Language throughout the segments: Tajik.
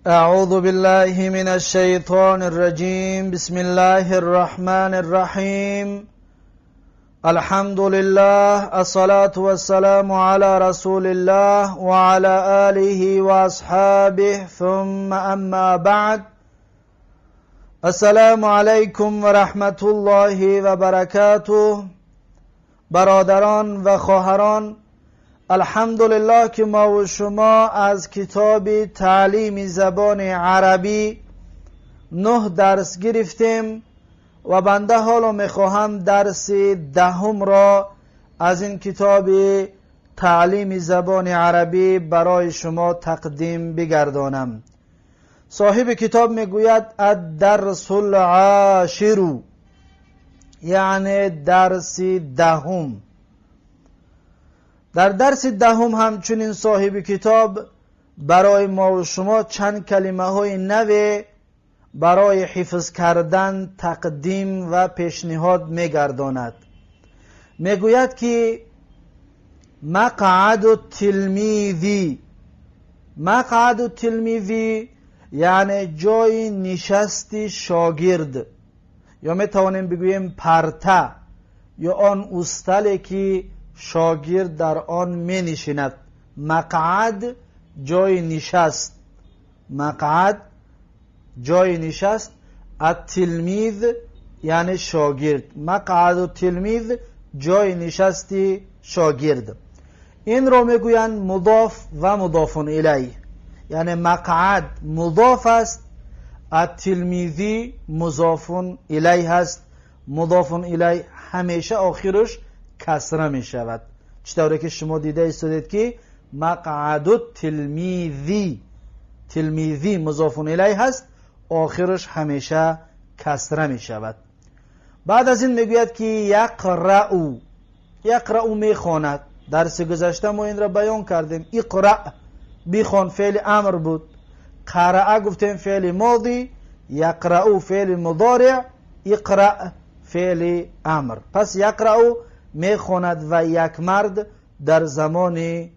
أعوذ بالله من الشيطان الرجيم. بسم الله الرحمن الرحيم. الحمد لله، الصلاة والسلام على رسول الله وعلى آله وأصحابه، ثم أما بعد. السلام علیکم و رحمت الله و برکاته. برادران و خواهران، الحمدلله که ما و شما از کتاب تعلیم زبان عربی 9 درس گرفتیم و بنده حالا میخواهم درس دهم را از این کتاب تعلیم زبان عربی برای شما تقدیم بگردانم. صاحب کتاب میگوید الدرس العاشر، یعنی درس دهم. در درس دهم همچنین صاحب کتاب برای ما و شما چند کلمه های نو برای حفظ کردن تقدیم و پیشنهاد میگرداند. میگوید که مقعد التلمیذی، مقعد التلمیذی یعنی جای نشست شاگرد، یا میتوانیم بگوییم پرته یا آن استله که شاگرد در آن می نشیند. مقعد جای نشست، مقعد جای نشست، التلمیذ یعنی شاگرد، مقعد التلمیذ جای نشست شاگرد. این رو میگویند مضاف و مضاف الیه، یعنی مقعد مضاف است، التلمیذی مضاف الیه هست. مضاف الیه همیشه آخرش کسره می شود، چطوری که شما دیده ایستادید که مقعد التلمیذی، تلمیذی مضاف الیه هست، آخرش همیشه کسره می شود. بعد از این میگوید که یقرأ، یقرأ میخواند. درس گذشته ما این را بیان کردیم. اقرأ بخوان فعل امر بود، قرأ گفتیم فعل ماضی، یقرأ فعل مضارع، اقرأ فعل امر. پس یقرأ میخواند و یک مرد در زمان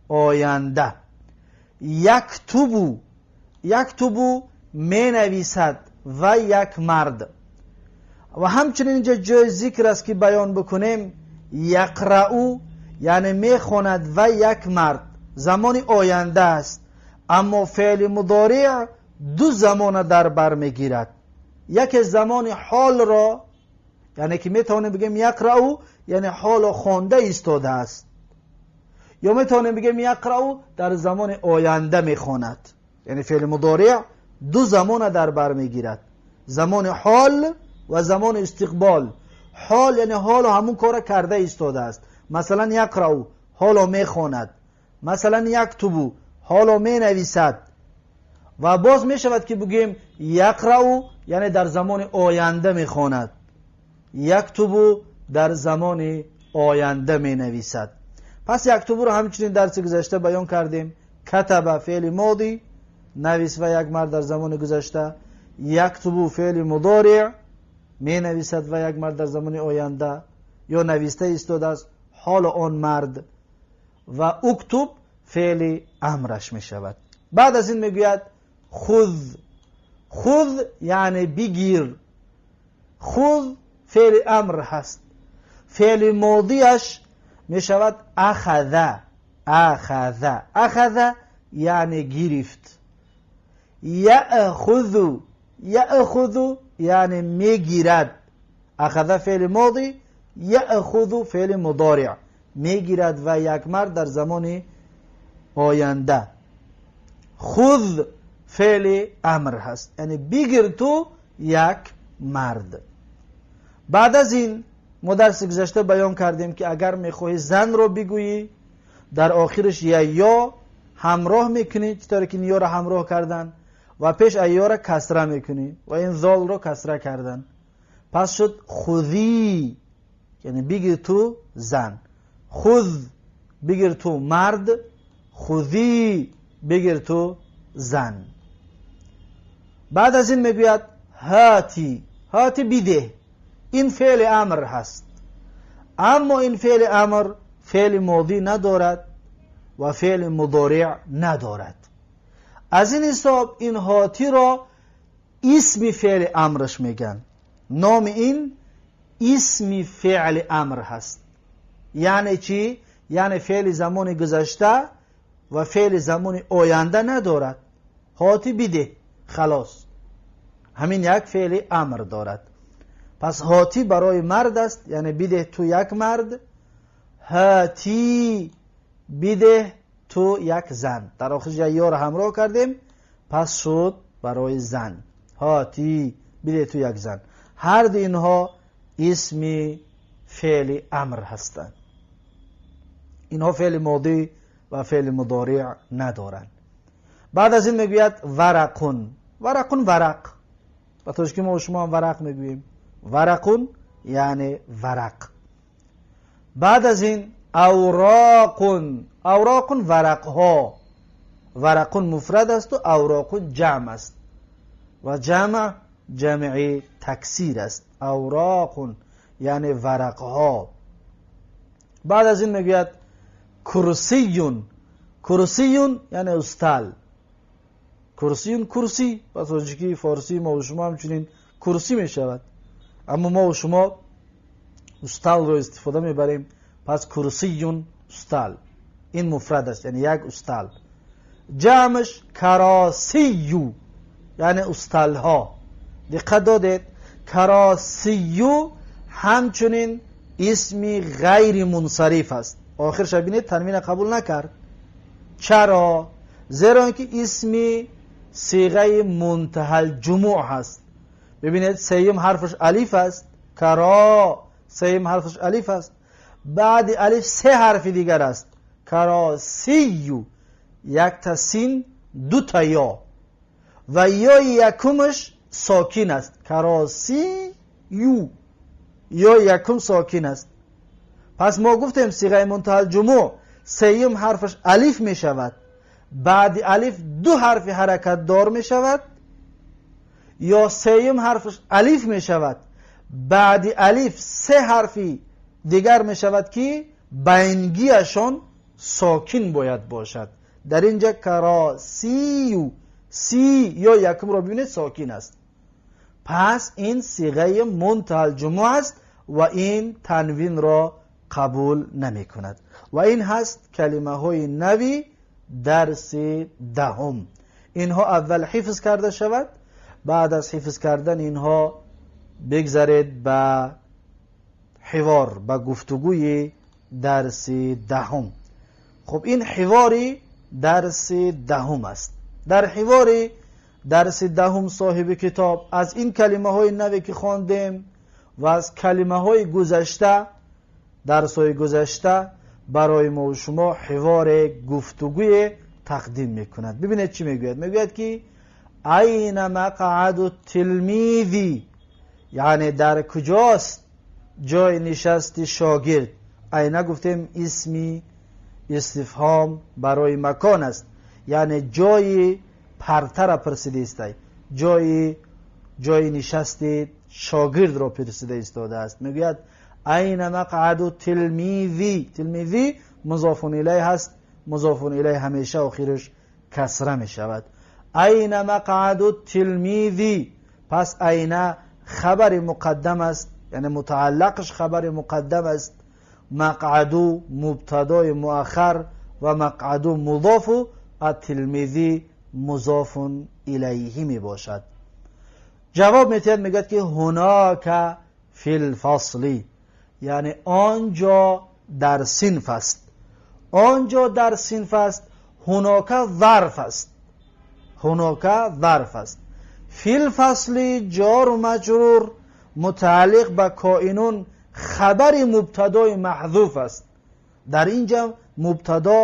آینده. یکتبو، یکتبو می نویسد و یک مرد. و همچنین اینجا جای ذکر است که بیان بکنیم یقرأ یعنی میخواند و یک مرد، زمان آینده است، اما فعل مضارع دو زمان در بر میگیرد. یک زمان حال را، یعنی که میتوانیم بگیم یقرأ یعنی حال خوانده ایستاده است، یا میتوانیم بگیم یقرأ در زمان آینده میخواند. یعنی فعل مضارع دو زمان در بر میگیرد، زمان حال و زمان استقبال. حال یعنی حال همون کار کرده ایستاده است، مثلا یقرأ حالا میخواند، مثلا یکتبو حالا مینویسد. و باز میشود که بگیم یقرأ یعنی در زمان آینده میخواند، یکتبو در زمان آینده می نویسد. پس یکتبو رو همچنین درس گذشته بیان کردیم. کتب فعل ماضی، نویس و یک مرد در زمان گذشته. یکتبو فعل مضارع، می نویسد و یک مرد در زمان آینده یا نویسته ایستاده است حال آن مرد. و اکتب فعل امرش می شود. بعد از این میگوید خذ، خذ یعنی بگیر. خذ فعل امر هست، فعل ماضیش می شود اخذ، اخذ، اخذ یعنی گرفت. یأخذ، یأخذ یعنی میگیرد. اخذ فعل ماضی، یأخذ فعل مضارع، میگیرد و یک مرد در زمان آینده. خذ فعل امر هست، یعنی بگیر تو یک مرد. بعد از این ما درس گذشته بیان کردیم که اگر میخواهی زن رو بگویی در آخرش یا همراه میکنی، چطوری که نیا رو همراه کردن و پیش ایا را کسره میکنی و این ذال رو کسره کردن، پس شد خذی یعنی بگیر تو زن، خذ بگیر تو مرد، خذی بگیر تو زن. بعد از این میگوید هاتی، هاتی بده. این فعل امر هست، اما این فعل امر فعل ماضی ندارد و فعل مضارع ندارد. Аз ин ҳисоб ин ҳотиро исми феъли амраш мегӯянд. Номи ин исми феъли амр ҳаст. Яъне чӣ? Яъне феъли замони гузашта ва феъли замони оянда надорад. Ҳоти бидеҳ, халос. Ҳамин як феъли амр дорад. Пас ҳоти барои мард аст, яъне бидеҳ ту як мард, ҳати бидеҳ ту як зан. Дар охир ёро ҳамроҳ кардем, пас шуд барои зан. Ҳоти бидеҳ ту як зан. Ҳар ду инҳо исми феъли амр ҳастанд. Инҳо феъли модӣ ва феъли мудориъ надоранд. Баъд аз ин мегӯяд варақун. Варақун варақ. Ба тоҷикӣ мо шумо ҳам варақ мегӯем. Варақун яъне варақ. Баъд аз ин авроқун. Авроқун варақҳо. Варақун муфрад аст ва авроқун ҷамъ аст. Ва ҷамъ ҷамъи таксир аст. Авроқун яъне варақҳо. Баъд аз ин мегӯяд курсиюн. Курсиюн яъне устал. Курсиюн курсӣ. Ба тоҷикӣ форсии мо ва шумо ҳамчунин курсӣ мешавад. Аммо мо ва шумо усталро истифода мебарем. Пас курсиюн устал. Ин муфрад аст, яъне як устал. Ҷамъш каросию яъне усталҳо. Диққат додед, каросию ҳамчунин исми ғайри мунсариф аст. Охирша бинед, танвина қабул накард. Чаро? Зеро ин ки исми сиғаи мунтаҳалҷумӯъ ҳаст. Бибинед, сеюм ҳарфаш алиф аст. Каро сеюм ҳарфаш алиф аст. Баъди алиф се ҳарфи дигар аст. Каросию якта син, дута ё ва ёи якумаш сокин аст. Каросию ёи якум сокин аст. Пас мо гуфтем сиғаи мунтаҳалҷумӯъ сеюм ҳарфаш алиф мешавад. Баъди алиф ду ҳарфи ҳаракатдор мешавад ё сеюм ҳарфаш алиф мешавад. Баъди алиф се ҳарфи дигар мешавад ки байнгиашон сокин бояд бошад. Дар инҷа каросию си ё якумро бибинед, сокин аст. Пас ин сиғаи мунтаҳалҷумӯъ аст ва ин танвинро қабул намекунад. Ва ин ҳаст калимаҳои нави дарси даҳум. Инҳо аввал ҳифз карда шавад, баъд аз ҳифз кардан инҳо бигзаред ба ҳивор, ба гуфтугӯи дарси даҳум. Хуб, ин ҳивори дарси даҳум аст. Дар ҳивори дарси даҳум соҳиби китоб аз ин калимаҳои наве ки хондем ва аз калимаҳои гузашта, дарсҳои гузашта барои мо шумо ҳиворе, гуфтугӯе тақдим мекунад. Бибинед чӣ мегӯяд. Мегӯяд ки айна мақъаду тилмизи, яъне дар куҷост ҷои нишасти шогирд. Айна гуфтем исми истифҳом барои макон аст, яъне ҷои партара пурсида истай, ҷои нишасти шогирдро пурсида истодааст. Мегӯяд айна мақъаду тилмизи. Тилмизи музофун илай ҳаст, музофун илай ҳамеша охираш касра мешавад. Айна мақъаду тилмизи, пас айна хабари муқаддам аст, яъне мутааллақаш хабари муқаддам аст. Мақъаду мубтадои муаххар ва мақъаду музофу аттилмизи музофун илайҳи мебошад. Ҷавоб метиҳад, мегӯяд ки ҳунока фил фасли, яъне он ҷо дар синф аст. Он ҷо дар синф аст. Ҳунока зарф аст. Ҳунока зарф аст. Фил фасли ҷору маҷрур мутааллиқ ба коинун хабари мубтадои маҳзуф аст. Дар ин ҷа мубтадо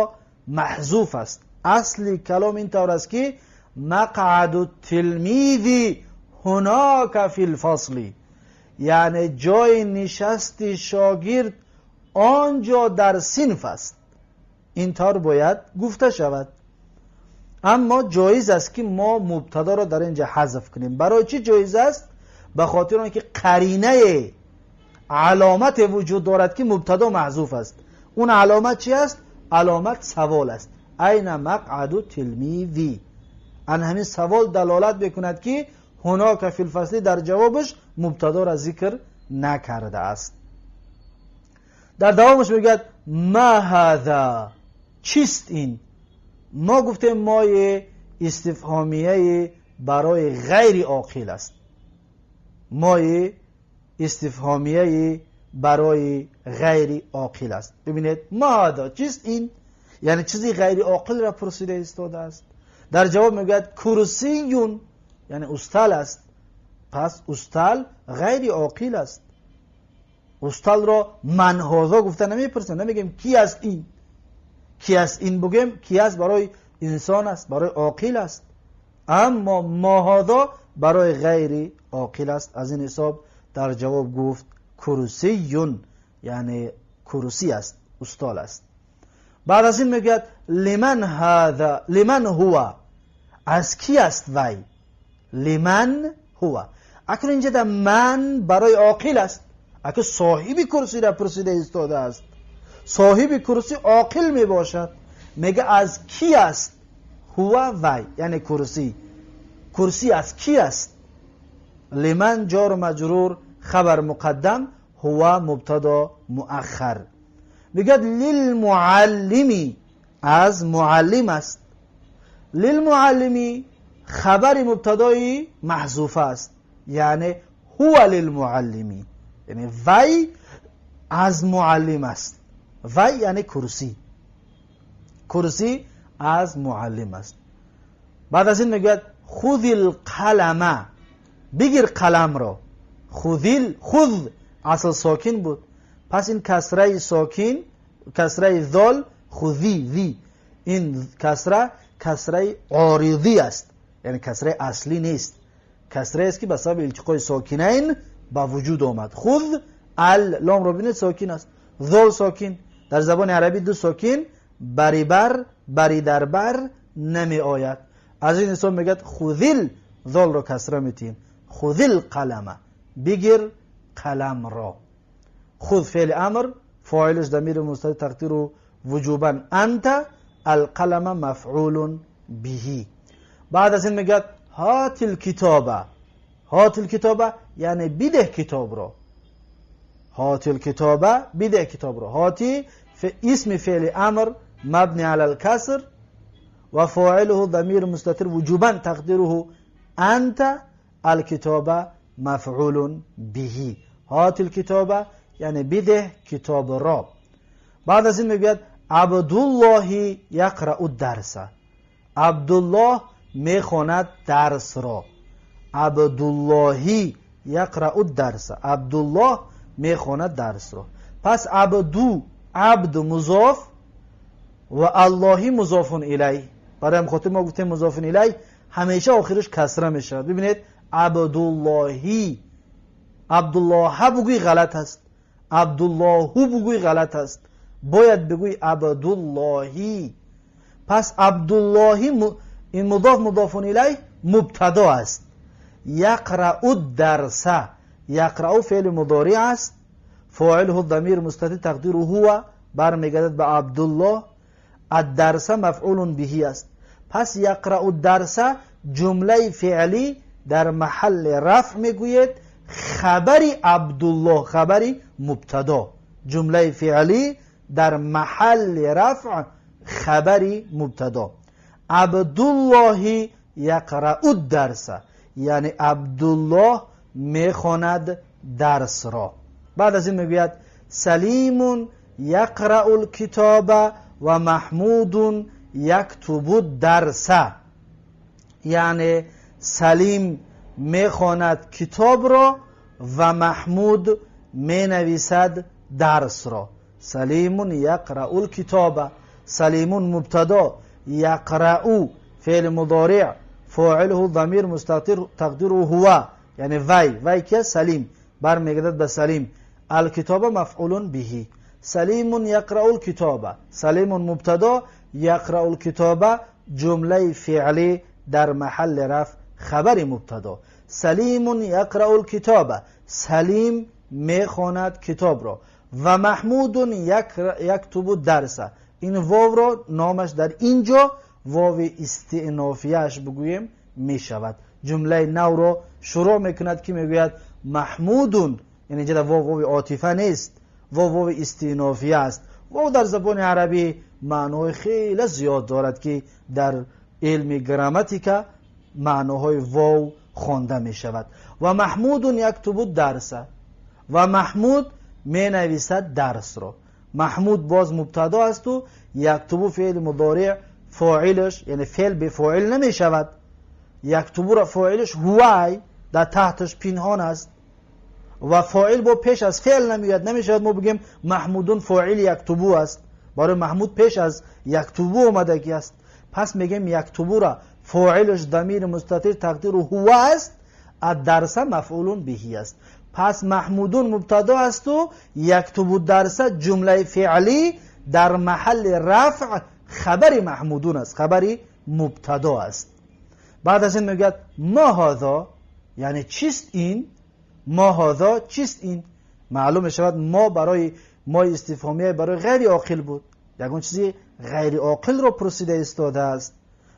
маҳзуф аст. Асли калом ин тавр аст ки мақъаду тилмизи ҳунока фил фасли, яъне ҷои нишасти шогирд он ҷо дар синф аст. Ин тавр бояд гуфта шавад. Аммо ҷоиз аст ки мо мубтадоро дар ин ҷа ҳазф кунем. Барои чӣ ҷоиз аст? Ба хотири он ки қаринае аломате вуҷуд дорад ки мубтадо маҳзуф аст. Он аломат чи аст? Аломат савол аст. Айна мақъаду тилмизи. Ан ҳамин савол далолат мекунад ки ҳунока фил фасли дар ҷавобаш мубтадо ра зикр накарда аст. Дар давомаш мегӯяд ма ҳаза, чист ин? Мо гуфтем мои истифҳомияи барои ғайри оқил аст. Мои истифҳомияи барои ғайри оқил аст. Бибинед, ма ҳаза, чист ин? Яъне чизи ғайри оқилро пурсида истодааст. Дар ҷавоб мегӯяд курсиюн, яъне устал аст. Пас устал ғайри оқил аст. Усталро ман ҳоза гуфта намепурсем, намегӯем ки аст ин. Ки аст ин бигӯем, ки аст барои инсон аст, барои оқил аст. Аммо ма ҳоза барои ғайри оқил аст. Аз ин ҳисоб дар ҷавоб гуфт курсиюн, яъне курсӣ аст, устал аст. Баъд аз ин мегӯяд лиман ҳаза, лиман ҳува, аз ки аст вай? Лиман ҳува. Акнун инҷа дар ман барои оқил аст. Акнун соҳиби курсиро пурсида истодааст. Соҳиби курсӣ оқил мебошад. Мега аз ки аст? Ҳува вай, яъне курсӣ. Курсӣ аз ки аст? Лиман ҷору маҷрур, хабар муқаддам, ҳува мубтадо муаххар. Мегӯяд лилмуаллими, аз муаллим аст. Лилмуаллими хабари мубтадои маҳзуфа аст, яъне ҳува лилмуаллими, яъне вай аз муаллим аст. Вай яъне курсӣ, курсӣ аз муаллим аст. Баъд аз ин мегӯяд хузил қалама, бигир қаламро. Хузил, хуз асл сокин буд, пас ин касраи сокин, касраи зол, хузи, зи, ин касра касраи оризӣ аст, яъне касраи аслӣ нест, касрае аст ки ба сабаби илтиқои сокинайн ба вуҷуд омад. Хуз ал ломро бинед, сокин аст, зол сокин. Дар забони арабӣ ду сокин барибар бари дар бар намеояд. Аз ин ҳисоб мегӯяд хузил, золро касра метиҳем. Хузил қалама, бигир қаламро. Хуз феъли амр, фоилаш дамири мустатир тақдиру вуҷубан анта, алқалама мафъулун биҳи. Баъд аз ин мегӯяд ҳотил китоба, ҳотил китоба яъне бидеҳ китобро. Ҳотил китоба, бидеҳ китобро. Ҳоти исми феъли амр мабни ала алкаср ва фоилуҳу дамири мустатир вуҷубан тақдируҳу анта, алкитоба мафъулун биҳи. Ҳотил китоба яъне бидеҳ китобро. Баъд аз ин мегӯяд Абдуллоҳи яқрау дарса, Абдуллоҳ мехонад дарсро. Абдуллоҳи яқрау дарса, Абдуллоҳ мехонад дарсро. Пас абду, абд музоф ва аллоҳи музофун илай. Барои ҳам хотир мо гуфтем музофун илай ҳамеша охираш касра мешавад. Бибинед, Абдуллоҳи, Абдуллоҳа бугӯй ғалат аст, Абдуллоҳу бугӯй ғалат аст, бояд бигӯй Абдуллоҳи. Пас Абдуллоҳи ин мудоф мудофун илай мубтадо аст. Яқрау дарса, яқрау феъли мудориъ аст, фоилуҳу дамир мустатир тақдиру ҳува, бармегардад ба Абдуллоҳ, аддарса мафъулун биҳи аст. Пас яқрау дарса ҷумлаи феълӣ дар маҳалли рафъ мегӯед хабари Абдуллоҳ, хабари мубтадо. Ҷумлаи феълӣ дар маҳалли рафъ хабари мубтадо. Абдуллоҳи яқрау дарса, яъне Абдуллоҳ мехонад дарсро. Баъд аз ин мегӯяд Салимун яқрау лкитоба ва Маҳмудун яктубу дарса, яъне Салим мехонад китобро ва Маҳмуд менависад дарсро. Салимун яқрау лкитоба, Салимун мубтадо, яқрау феъли мудориъ, фоилуҳу дамир мустатир тақдиру ҳува, яъне вай, вай ки аст? Салим, бармегардад ба Салим. Алкитоба мафъулун биҳи. Салимун яқрау лкитоба, Салимун мубтадо, яқрау лкитоба ҷумлаи феълӣ дар маҳалли рафъ хабари мубтадо. Салимун яқрау лкитоба, Салим мехонад китобро ва Маҳмудун яктубу дарса. Ин вовро номаш дар ин ҷо واو استئنافیش بگوییم می شود. جمله نو را شروع میکند که میگوید محمودون، یعنی اینجا واو واو عاطفه نیست، واو واو استئنافیه است. واو در زبان عربی معنای خیلی زیاد دارد که در علم گراماتیکا معناهای واو خوانده می شود. و محمودون یکتب درس، و محمود می نویسد درس را. محمود باز مبتدا است و یکتب فعل مضارع فاعلش، یعنی فعل به فاعل نمی شود، یکتب را فاعلش هوای در تحتش پنهان است و فاعل با پیش از فعل نمیاد. نمیشود ما بگیم محمودون فاعل یکتبو است، برای محمود پیش از یکتبو آمدگی است. پس میگیم یکتبو را فاعلش ضمیر مستتر تقدیر هو است، الدرس مفعول بهی است. پس محمودون مبتدا است و یکتبو درس جمله فعلی در محل رفع خبر محمودون است، خبری مبتدا است. بعد از این میگوید ما هذا، یعنی چیست این؟ ما هذا چیست این؟ معلوم شود ما برای ما استفهامیه برای غیر عاقل بود، یکون چیزی غیر عاقل رو پرسیده ایستاده است.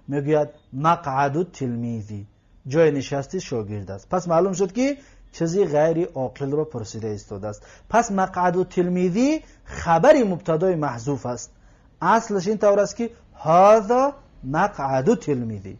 میگوید مقعد التلمیذی، جای نشستی شاگرد است. پس معلوم شد که چیزی غیر عاقل رو پرسیده ایستاده است. پس مقعد التلمیذی خبر مبتدای محذوف است. اصلش این طور است که هذا مقعد التلمیذی،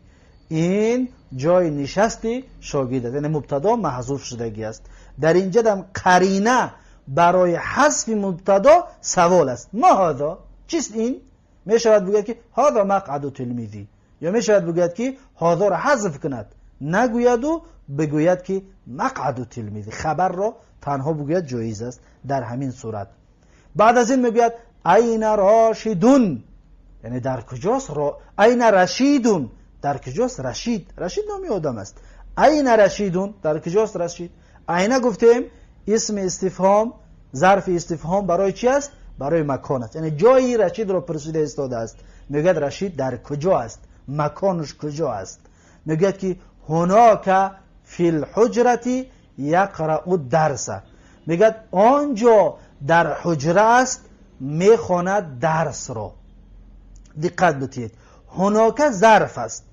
این جای نشستی شاگرد است، یعنی مبتدا محذوف شدگی است. در اینجا دم قرینه برای حذف مبتدا سوال است. ما هذا چیست این؟ میشود بگوید که هذا مقعد التلمیذی، یا میشود بگوید که هذا را حذف کند، نگوید و بگوید که مقعد التلمیذی، خبر را تنها بگوید جایز است در همین صورت. بعد از این میگوید این راشدون، یعنی در کجاست؟ این رشیدون، در کجاست رشید؟ رشید نامی آدم است. این رشیدون، در کجاست رشید؟ اینه گفتیم اسم استفهام، ظرف استفهام برای چی است؟ برای مکان است، یعنی جایی رشید را پرسیده ایستاده است. میگوید رشید در کجا است؟ مکانش کجا است؟ میگوید که هناک فی الحجرة یقرأ الدرس، میگوید آنجا در حجره است میخواند درس را. دقت بتید، هناک ظرف است،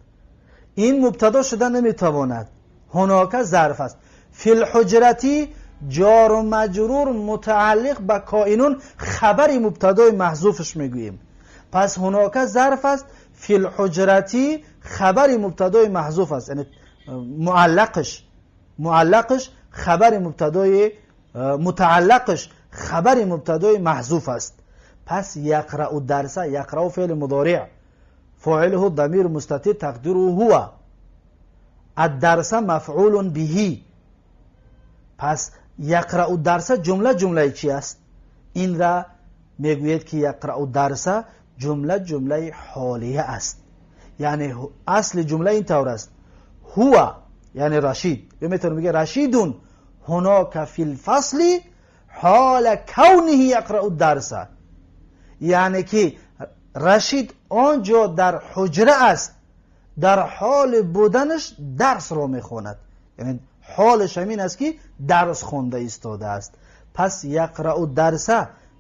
این مبتدا شده نمیتواند. هناک ظرف است. فی الحجرة جار و مجرور متعلق به کائنون، خبر مبتدای محذوفش میگوییم. پس هناک ظرف است، فی الحجرة خبر مبتدای محذوف است، یعنی معلقش خبر مبتدای متعلقش خبر مبتدای محذوف است. پس یقرأ الدرس، یقرأ فعل مضارع فاعله ضمیر مستتر تقدیره هو، الدرس مفعول به. پس یقرأ الدرس جمله جمله چی است؟ این را میگوید که یقرأ الدرس جمله جمله حالیه است، یعنی اصل جمله این طور است: هو یعنی رشید، یا میتونم بگه رشیدون هناک فی الفصل حال کونه یقرأ الدرس، یعنی که رشید آنجا در حجره است، در حال بودنش درس را میخواند، یعنی حالش همین است که درس خوانده ایستاده است. پس یقرأ الدرس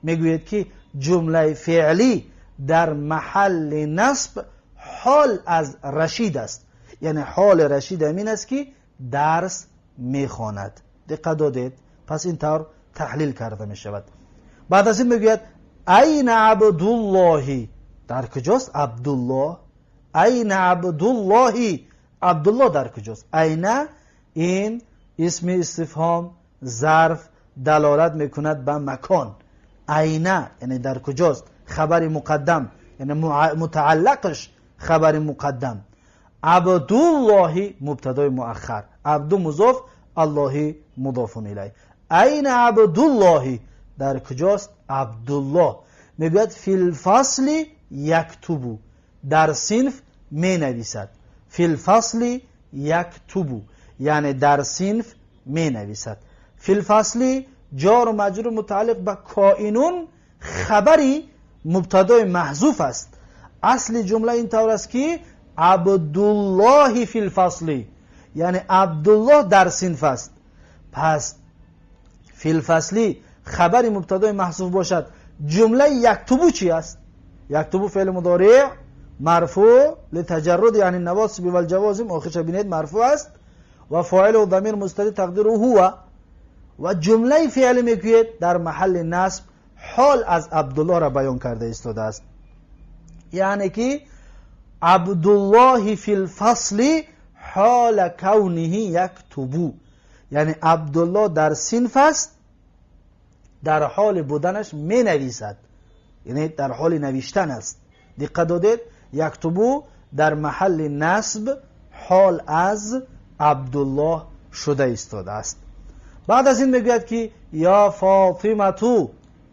میگوید که جمله فعلی در محل نصب حال از رشید است، یعنی حال رشید همین است که درس میخواند. دقت دادید؟ پس این طور تحلیل کرده می شود. بعد از این میگوید این عبدالله، در کجاست عبدالله؟ این عبدالله، عبدالله در کجاست؟ این این اسم استفهام ظرف دلالت میکند به مکان. اینه یعنی در کجاست، خبر مقدم، یعنی متعلقش خبر مقدم. عبدالله مبتدای مؤخر، عبد مضاف، الله مضاف الیه. این عبدالله در کجاست عبدالله؟ میگوید فی الفصل یکتبو، در صنف می نویسد. فی الفصل یکتبو یعنی در صنف می نویسد. فی الفصل جار و مجرور متعلق به کائنون خبری مبتدای محذوف است. اصل جمله این طور است که عبدالله فی الفصل، یعنی عبدالله در صنف است. پس فی الفصل خبر مبتدای محذوف باشد، جمله یکتبو چی است؟ یکتبو فعل مضارع مرفوع لتجرد یعنی النواصب والجوازم، آخرش ببینید مرفوع است و فاعل و ضمیر مستتر تقدیره هو و جمله فعل میگوید در محل نصب حال از عبدالله را بیان کرده ایستاده است. یعنی که عبدالله فی الفصل حال کونه یکتبو، یعنی عبدالله در صنف است، در حال بودنش می نویسد، یعنی در حال نوشتن است. دقت دادید، یکتبو در محل نصب حال از عبدالله شده ایستاده است. بعد از این میگوید که یا فاطمه،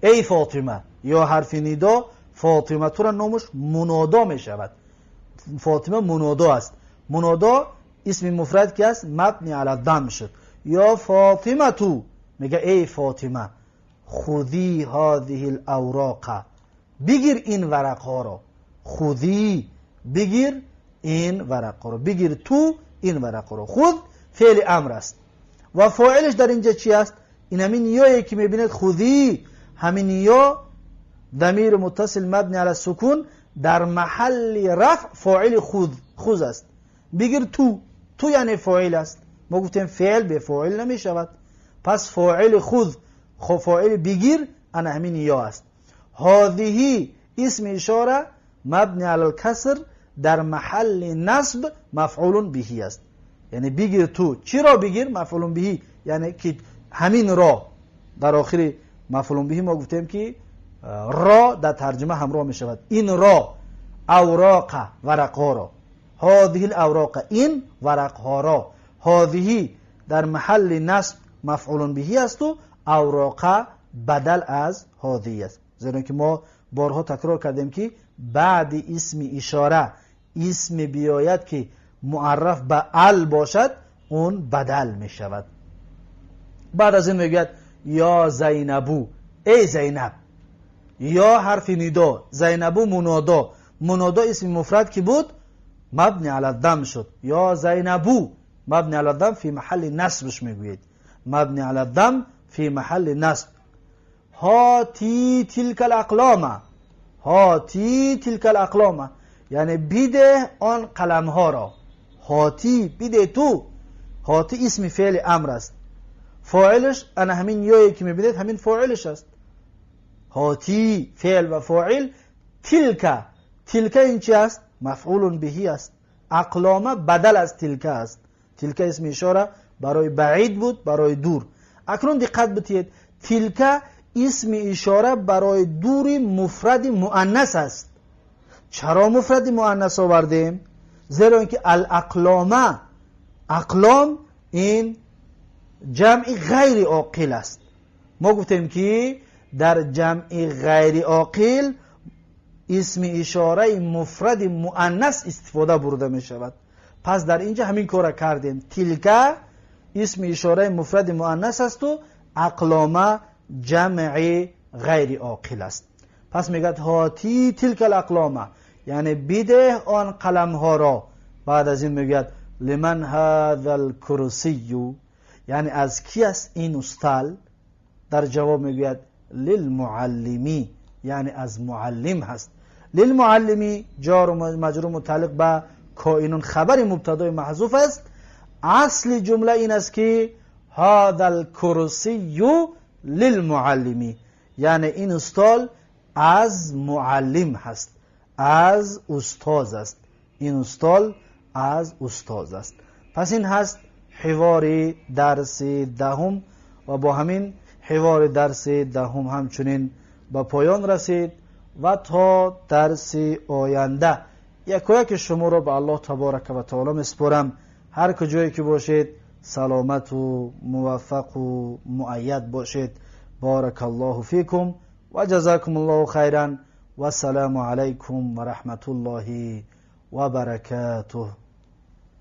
ای فاطمه، یا حرف ندا، فاطمه را نامش منادا می شود. فاطمه منادا است. منادا اسم مفرد که است مبنی علی الضم شد. یا فاطمه تو، میگه ای فاطمه، خذی هذه الاوراق، بگیر این ورق ها را. خذی، بگیر این ورق ها را، بگیر تو این ورق ها را. خذ فعل امر است و فاعلش در اینجا چی است؟ این همین یایی که میبینید خذی، همین یا ضمیر متصل مبنی علی السکون در محل رفع فاعل خذ، خذ است. بگیر تو، تو یعنی فاعل است. ما گفتیم فعل به فاعل نمی شود، پس فاعل خذ، خب فاعل بگیر انا همین یا است. هذه اسم اشاره مبنی علی الکسر در محل نصب مفعول بهی است. یعنی بگیر تو، چی را بگیر؟ مفعول بهی، یعنی که همین را در آخر مفعول بهی ما گفتیم که را در ترجمه همراه می شود. این را، اوراق، ورق را، هذه الاوراق، این ورق ها را. هذه در محل نصب مفعول بهی است و اوراق بدل از هذه است. زیرا که ما بارها تکرار کردیم که بعد اسم اشاره اسم بیاید که معرف به ال باشد، اون بدل می شود. بعد از این میگوید یا زینبو، ای زینب، یا حرف ندا، زینبو منادا، منادا اسم مفرد که بود مبنی علی الضم شد. یا زینبو مبنی علی الضم فی محل نصبش میگویید، مبنی علی الضم فی محل نصب. هاتی تلک الاقلام، هاتی تلک الاقلام، یعنی بیده آن قلم ها را. هاتی بیده تو، هاتی اسم فعل امر است، فاعلش انا همین یایی که میبینید همین فاعلش است. هاتی فعل و فاعل، تلک، تلک این چی است؟ مفعول بهی است. اقلام بدل از تلک است. تلک اسم اشاره برای بعید بود، برای دور. اکنون دقت بتید، تلک اسم اشاره برای دور مفرد مؤنث است. چرا مفرد مؤنث آوردیم؟ زیرا اینکه الاقلام، اقلام این جمع غیر عاقل است. ما گفتیم که در جمع غیر عاقل اسم اشاره مفرد مؤنث استفاده برده می شود. پس در اینجا همین کار کردیم. تلک اسم اشاره مفرد مؤنث است و اقلام جمع غیر عاقل است. پس میگد هاتی تلک الاقلام، یعنی بیده آن قلم ها را. بعد از این میگد لمن هذا الکرسی، یعنی از کی است این استال؟ در جواب میگوید للمعلمی، یعنی از معلم هست. للمعلمی جار و مجرور متعلق به کائنون خبر مبتدای محذوف است. اصل جمله این است که هذا الکرسی للمعلمی، یعنی این استال از معلم هست، از استاذ است. این استال از استاذ است. پس این هست حوار درس دهم و با همین حوار درس دهم همچنین به پایان رسید و تا درس آینده یکایک شما را به الله تبارک و تعالی میسپارم. هر کجایی که باشید سلامت و موفق و مؤید باشید. بارک الله فیکم و جزاکم الله خیرا و السلام علیکم و رحمت الله و برکاته.